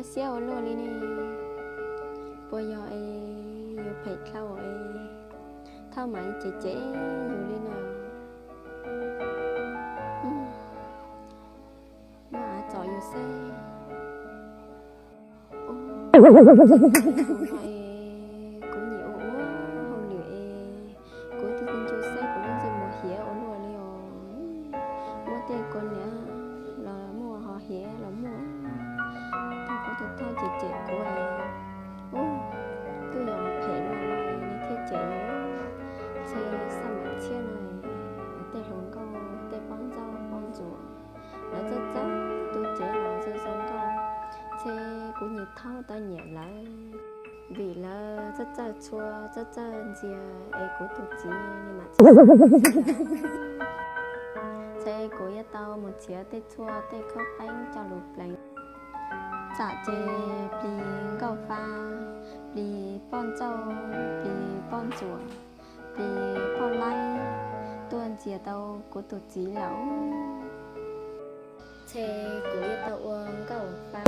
Siab ua luaj li ne, puas yog es yus phem dhau es thauj mam cem cem yus li no? Muab av txom yus xwb. Kuv nyiam ua ua hauj lwm es kuv tus txiv ncuj xwb kuv leej twg mus hiav ua luaj li os. Muab tej kua niam los muaj, ho hiav los muaj, kuv tus thauj cem cem kuv. Twb yog phem no los nws thiaj cem yus. Ntshe xaj maim tshiab no tej hluas nkauj, tej poj ntxauj poj ntsuam, lawv txawj txawj tu cev los zoo zoo nkauj, ntshe kuv niag thauj tau nyiam lawv, vim lawv txawj txawj txhua, txawj txawj ntxias es kuv tus txiv ni mam txawj. Ntshe kuv yuav tau mus txiav tej txhua tej khaub qeeb coj lus pleev, tsam ces plis nkauj fa, plis poj ntxauj, plis poj ntsuam, plis poj laib tuaj ntxias tau kuv tus txiv lawm. Ntshe kuv yuav tau ua nkauj fa,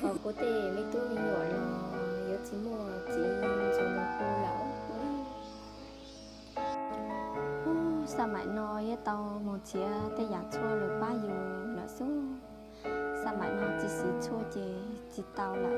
ho kuv tej me tub me nyuam los yuav tsis muaj txiv ntxhais los hu lawm. Xaj maim no yuav tau mus txiav tej yam txhua lus pab yus lawm xwb. Xaj maim no tsis siv txhua ces tsis tau lawm.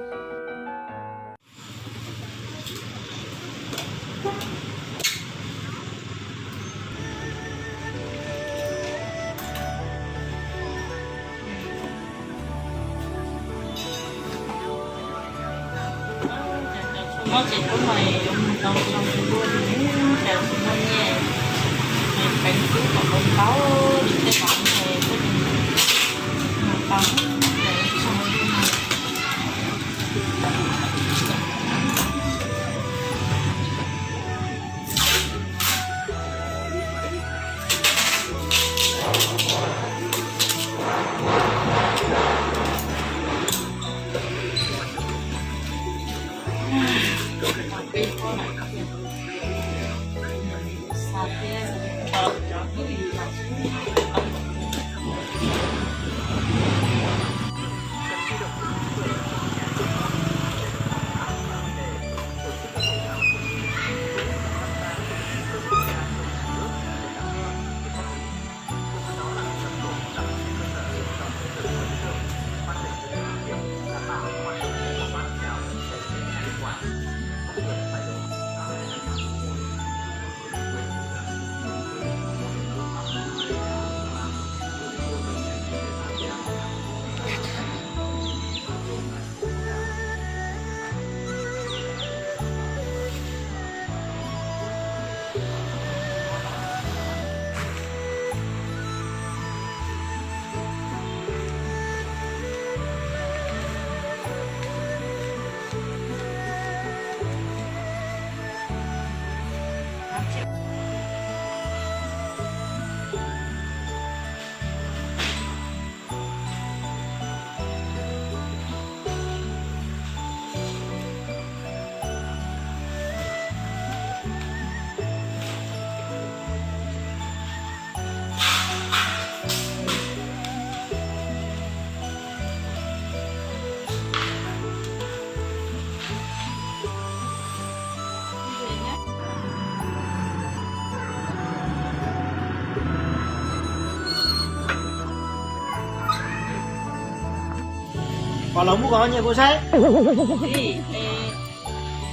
Kom los muab kom nyiam kuv saib.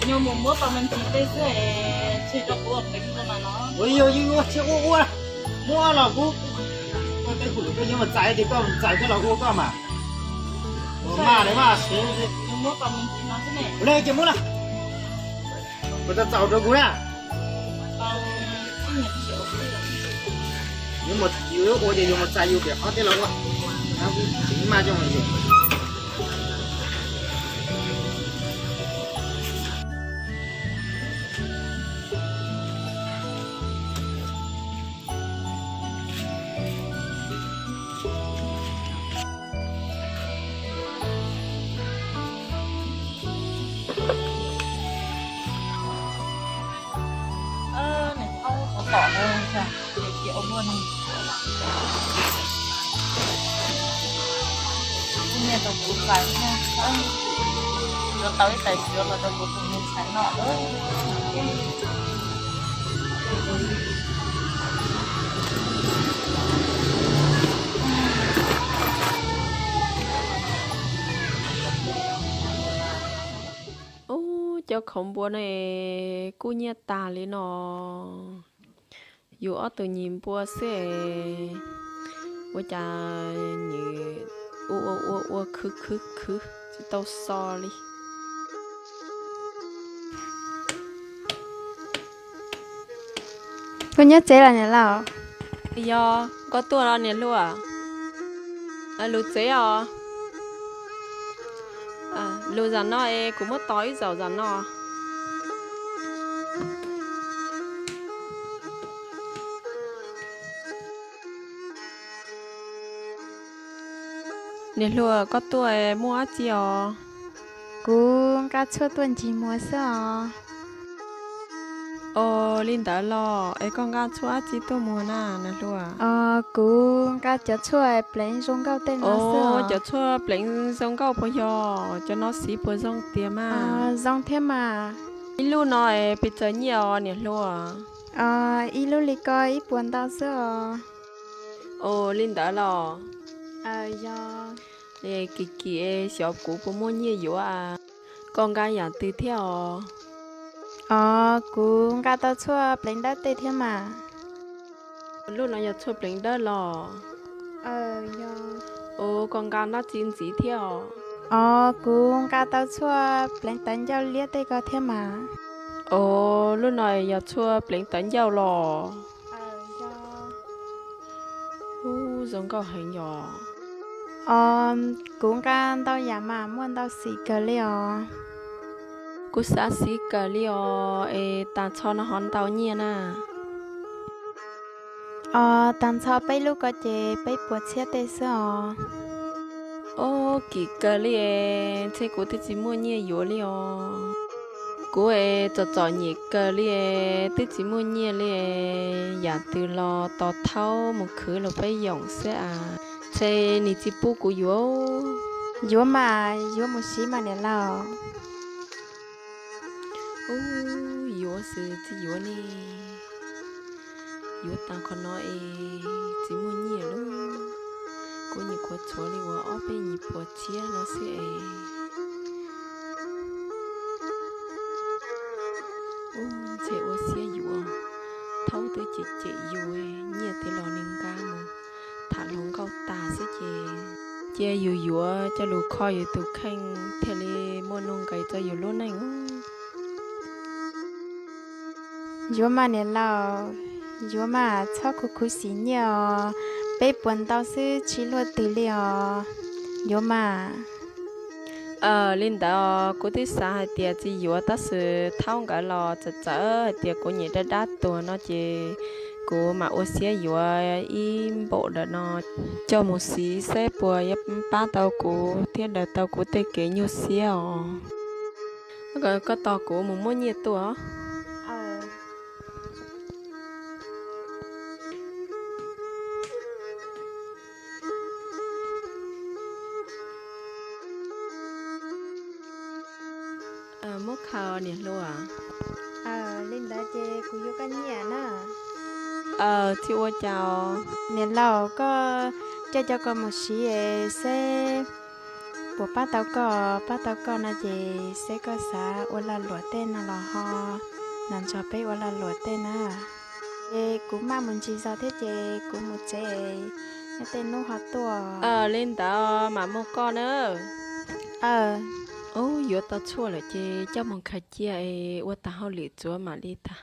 Nyuag mus muab pas me ntsis tej xwb, tseg rau kuv ua peev rau mas no. Ua yog yus ua tsis ua ua, muab los kuv, koj tej hum koj yuav mus txais ces koj mus txais koj los ua koj mas. Ua mas li mas siv. Ua li ces muab na. Kuv tau txaus rau kuv na. Yuav mus, yus yuav ua ces yus mus txais yus pem qhov tej los ua. Txiv maj coj mus yus. Nws thaub txov tom na, nws cia ua luaj no. Kuv Nyiaj rau kuv txais, yuav tau ib tais suav los rau kuv tus me ntxhais noj. Ub, cov qhauv npua no kuj nyiaj tag li no. Yus ob tug nyis npua xwb, ua cas nws ua ua ua ua khwv khwv khwv tsis tau so li. Koj nyob tsev los niam laus? Yog, koj tuaj los niam hluas? Lus tsev os. Lus zam no es kuv muab tos ib zaug zam no. Niam hluas, koj tuaj muaj dab tsi os? Kuv nqa tshuaj tuaj ntsig muag xwb os. Os, li ntawd los es koj nqa tshuaj dab tsi tuaj muag na niam hluas? Os, kuv nqa cov tshuaj pleev zoo nkauj tej no xwb. Cov tshuaj pleev zoo nkauj puas yog cov no siv puas zoo tiag mas? Zoo thiab mas. Ib lub no es pes tsawg nyiaj os niam hluas? Ib lub li ko ib puas ntau xwb os. Os, li ntawd los? Yog. Kim kim xyov kuv puas muaj nyiaj yuav. Koj nqa yam twg thiab os? Os, kuv nqa tau tshuaj pleev dawb tej thiab mas. Lub no yog tshuaj pleev dawb los? Os, koj nqa dab tsi ntxiv thiab os? Os, kuv nqa tau tshuaj pleev tawv ncauj liab tej ko thiab mas. Os, lub no yog tshuaj pleev tawv ncauj los? Ub, zoo nkauj heev yom. Os, kuv nqa ntau yam mas muaj ntau xim kawg li os. Kuv xav siv kawg li os, es tag nrho no ho ntau nyiaj na? Os, tag nrho peb lub ko ces peb puas txhiab tej xwb os. Os, kim kawg li es ntshe kuv twb tsis muaj nyiaj yuav li os. Kuv es txom txom nyem kawg li es twb tsis muaj nyiaj li es yam twg los tos thaub mus khwv los peb yoom xwb as. Ntshe nws tsis pub kuv yuav. Yuav mas, yuav mus siv mas niam laus. Ub, yuav xwb tsis yuav ne. Yuav tag qhov no es tsis muaj nyiaj lawm. Kuv nyuam qhuav tshuav li uas ob peb nyuag puas txhiab no xwb es. Ub, ntshe ua siab yuav. Thaub twb cem cem yus, nyiaj twb los nws nqa mus tham hluas nkauj tas xwb ces cia yus yuav coj lus kho yus tus kheej thiaj li muaj nuj nqis rau yus lub neej. Yuav mas niam laus, yuav mas txhob khuv khuv xim nyiaj os, peb puas ntau xwb tsis luaj twg li os. Yuav mas. Li ntawd kuv twb xav hais tias tsis yuav tab sis thaub nkawd los txawm txawm hais tias kuv nyiam dab dab tuag no ces kuv mam ua siab yuav ib npaum ntawm no coj mus siv seb puas yuav pab tau kuv thiab daws tau kuv tej kev nyuaj siab os. Koj tos kuv mus muab nyiaj tuaj. Muab khaws niam hluas. Li ntawd ces kuv yuav koj nyiaj na. Tsis ua cas. Niam laus, koj coj cov ko mus siv es seb puas pab tau koj, pab tau koj no ces seb koj xav ua lag luam tej no los ho los nrog peb ua lag luam tej na. Es kuv maj mus ntsis zog thiab ces kuv mus tsev, nyob tej hnub ho tuaj. Li ntawd mam mus koj na. Ub, yuav tau tshuaj lawm ces coj mus khaws cia es ua tag hauj lwm tsuav mam li tag.